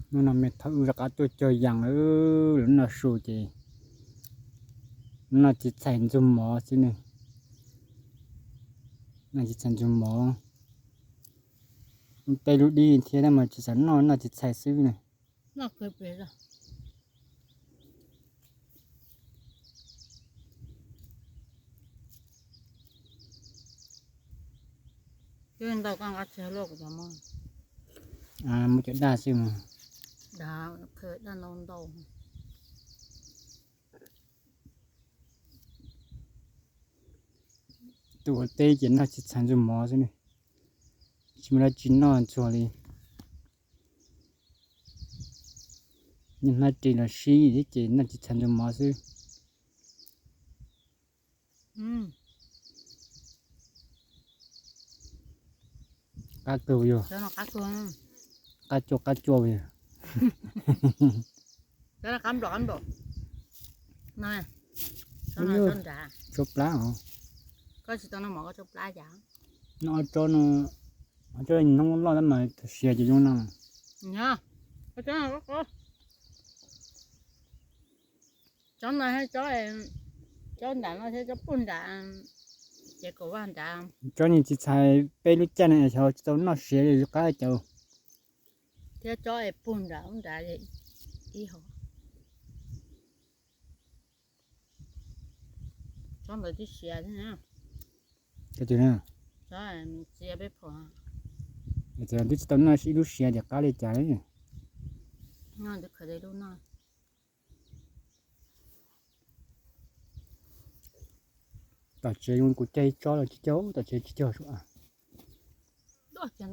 Hnub no me thaum wb rov qab tuaj cog yees lawm, lub no su ces noj txiv txhais ntxuag mov xwb ne. Noj txiv txhais ntxuag mov, tej lub dib thiab tab mas tsis xav noj, noj txiv txhais xwb ne. Ntau koj nqa tsis luaj kuv cov mov. Muab cov daj xwb mas. Daj ntau ntau. Tus ua teb ces noj txiv txhais ntxuag mov xwb ne. Tsis muaj dab tsi noj ntxuag li. Nyob hnab ris los sib thiab ces noj txiv txhais ntxuag mov xwb. Qab kawg yog. Qab cua qab cua yog. Tsau plab os. No ob tsob no, ob tsob hnub loj tab mas siav ces zoo no. Tsob no, tsob nram no thiab tsob puag nram, ces kaum vaj nrad. Tsob ni txiv txhais peb lub caij no es xyov tsis tau noj siav li qab cav. Thiab tsob es puag nram ub nrad ib hov. Tsob ntawd twb siav thiab na. Txiv peb phaum. Twb tsis tau noj ib lub siav ces qab li cas li. Tom tsev kuv cog ib tsob los tsis cog, tom tsev tsis cog suav. Tuag ta.